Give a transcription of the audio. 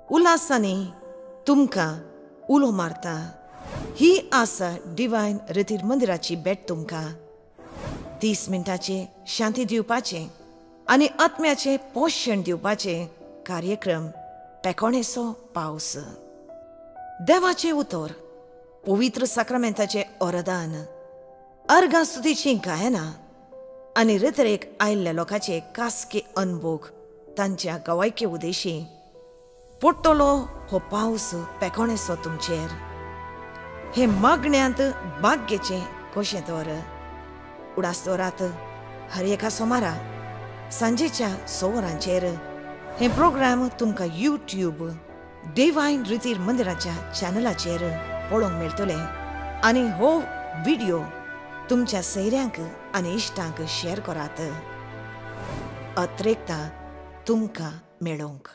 उल्हासांनी तुमकां उलो मारता. ही आसा डिवायन रितीर मंदिराची भेट तुमकां. 30 मिनटाचे शांती दिवपाचें आनी आत्म्याचें पोशण दिवपाचें कार्यक्रम पेकोणेचो पावस. देवाचें उतर, पवित्र साक्रामेंताचें ओरदान, अर्गां स्तुतीचीं गायनां आनी रितरेक आयिल्ल्या लोकांचे कासके अनभोग तांच्या गवायके उदेशी पडटलो हो पावस पेकोणेचो तुमचेर. हे मागण्यांत भाग्याचें कशें तर उडास दवरात हर एका सोमारा सांजेच्या 6 वरांचेर हे प्रोग्राम तुमकां यूट्यूब डिवायन रितीर मंदिराच्या चॅनलाचेर पळोवंक मेळटले आनी हो व्हिडियो तुमच्या सैऱ्यांक आनी इश्टांक शेअर करात. अत्रेकता तुमकां मेळोवंक.